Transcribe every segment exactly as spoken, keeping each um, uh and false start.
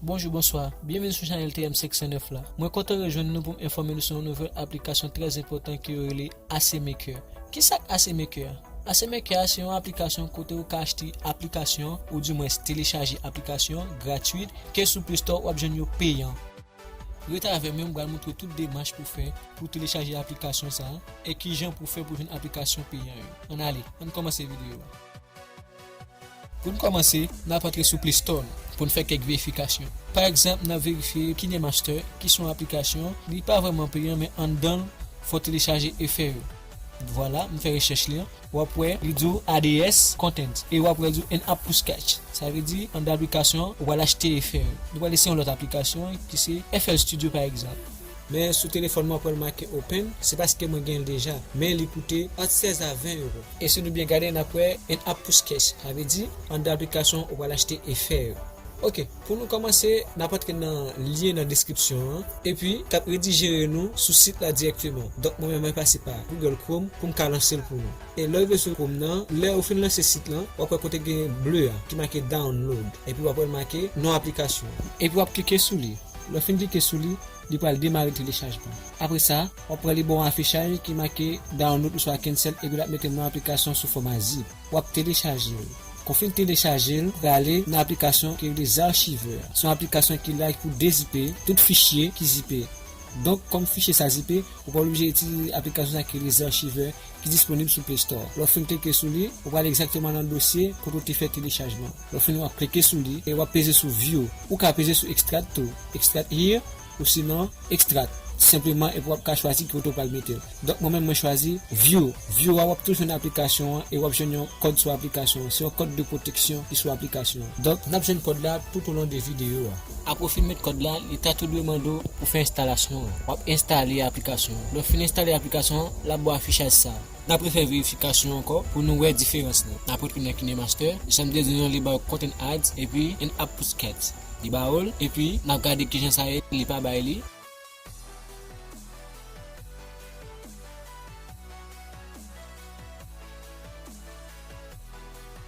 Bonjou, bonswa. Byenveni sou chanèl T M senk san nèf la. Mwen kontan rejwenn nou pou m enfòme nou sou yon nouvèl aplikasyon trè enpòtan ki yo rele A C Maker. Kisa k A C Maker? A C Maker a se yon aplikasyon kote ou ka achte aplikasyon, oudimwens telechaje aplikasyon gratwit, ke sou Play Store w ap jwenn yo peyan. Rete avè m, m pral montre tout demach pou fè pou telechaje aplikasyon sa a, e kijan pou fè pou jwenn aplikasyon peyan yo. Ann ale, ann kòmanse videyo a. Pou n kòmanse, n ap antre sou Play Store nou pou n fè kèk verifikasyon. Pa egzanp, n ap verifye KineMaster, ki se yon aplikasyon, li pa vrèman peyan, men anndan l, fò w telechaje e fè yo. Vwala, m fè rechèch li an. W ap wè, li di w A D S Content, e w ap wè, li di w N-App Push Cash. Sa vle di, anndan aplikasyon an, ou pral achte e fè yo. Nou pral eseye yon lòt aplikasyon, ki se F L Studio, pa egzanp. Men sou telefòn mwen, w ap wè l make open, se paske mwen gen l deja. Men li koute ant sèz a ven ewo. E si nou byen gade, n ap wè N-App Push Cash. Sa vle di, anndan aplikasyon, ou pral achte e fè yo. Ok, pou nou kòmanse, n ap antre nan lyen nan deskripsyon an, epi t ap redijere nou sou sit la dirèkteman. Donk, mwen menm, mwen pase pa Google Chrome pou m ka lanse l pou nou. E lè w rive sou Chrome nan, lè ou fin lanse sit lan, w ap wè kote gen ble a, ki make download. Epi w ap wè l make non aplikasyon an. Epi w ap klike sou li. Lè w fin klike sou li, li pral demare telechajman. Apre sa, w ap wè li ba w yon afichaj ki make download oswa cancel, epi l ap mete non aplikasyon sou fòma zip. W ap telechaje l. Kon fin telechaje l, prale nan aplikasyon ki rele Zarchiver. Se yon aplikasyon ki la pou dezipe tout fichye ki zipe. Donk, kòm fichye sa zipe, ou pa oblije itilize aplikasyon sa ki rele Zarchiver, ki disponib sou Play Store. Lè w fin klike sou li, ou prale egzakteman nan dosye kote w te fè telechajman. Lè w fin, w ap klike sou li e w ap peze sou View. Ou ka peze sou Extract tou. Extract here, ou sinon Extract senpleman, epi w ap ka chwazi ki kote w pral mete l. Donk, mwen menm, mwen chwazi View. View a, w ap tou jwenn aplikasyon an e w ap jwenn yon kòd sou aplikasyon an. Se yon kòd de pwoteksyon ki sou aplikasyon an. Donk, n ap jwenn kòd la toutolon de videyo a. Apre w fin met kòd la, li ta tou dwe mande w pou fè enstalasyon an. W ap enstale aplikasyon an. Lè w fin enstale aplikasyon an, l ap ba w afichaj sa. N ap refè verifikasyon ankò pou nou wè diferans lan. N ap antre nan KineMaster, jan m te di nou an, li ba w Content Ads epi N-App Push Cash. Li ba w l, epi n ap gade kijan sa ye, li pa bay li.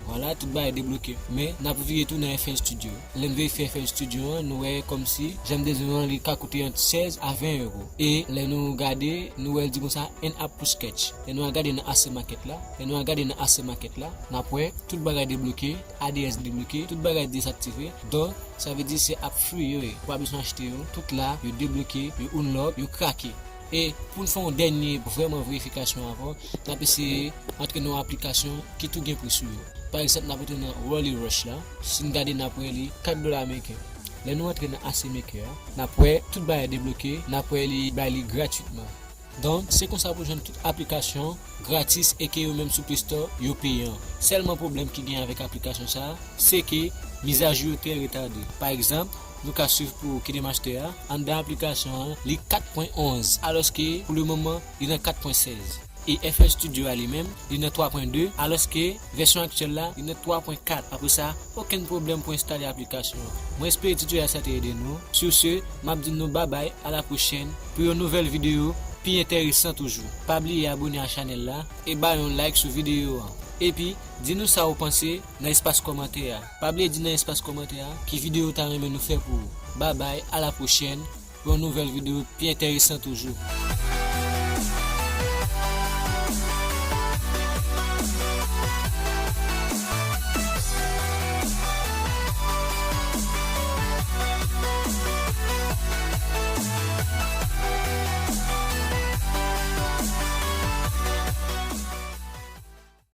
Vwala, tout bagay debloke. Men, n ap vire tou nan F L Studio. Lè n verifye F L Studio an, nou wè kòmsi, jan m te di nou an, li ka koute ant sèz a ven ewo. E lè nou gade, nou wè l di konsa, N-App Push Cash. Lè nou al gade nan A C Market la, lè nou al gade nan A C Market la, n ap wè tout bagay debloke, A D S debloke, tout bagay dezaktive. Donk, sa vle di se app free yo ye. Ou pa bezwen achte yo. Tout la, yo debloke, yo unlock, yo krake. E pou n fè yon dènye vrèman verifikasyon ankò, n ap eseye antre nan yon aplikasyon ki tou gen pri sou yo. Pa egzanp, n ap antre nan Rolly Rush la. Si n gade, n ap wè li kat dola ameriken. Lè nou antre nan A C Maker a, n ap wè tout bagay debloke, n ap wè li bay li gratwitman. Donk, se konsa pou jwenn tout aplikasyon gratis e ke yo menm sou Play Store, yo peyan. Sèlman pwoblèm ki gen avèk aplikasyon sa a, se ke mizajou yo trè retade. Pa egzanp, nou ka swiv pou KineMaster a, anndan aplikasyon an, li kat pwen onz, alòske pou le moman, li nan kat pwen sèz. E F L Studio a li menm, li nan twa pwen de, alòske vèsyon aktyèl la, li nan twa pwen kat. Apre sa, okenn pwoblèm pou enstale aplikasyon an. Mwen espere tutorial sa te ede nou. Sur ce, m ap di nou babay, a la pwochèn, pou yon nouvèl videyo pi enteresan toujou. Pa bliye abone a chanèl la e ba yon like sou videyo an. Epi, di nou sa ou panse nan espas kòmantè a. Pa bliye di nan espas kòmantè a ki videyo ou ta renmen nou fè pou ou. Babay, a la pwochèn, pou yon nouvèl videyo pi enteresan toujou.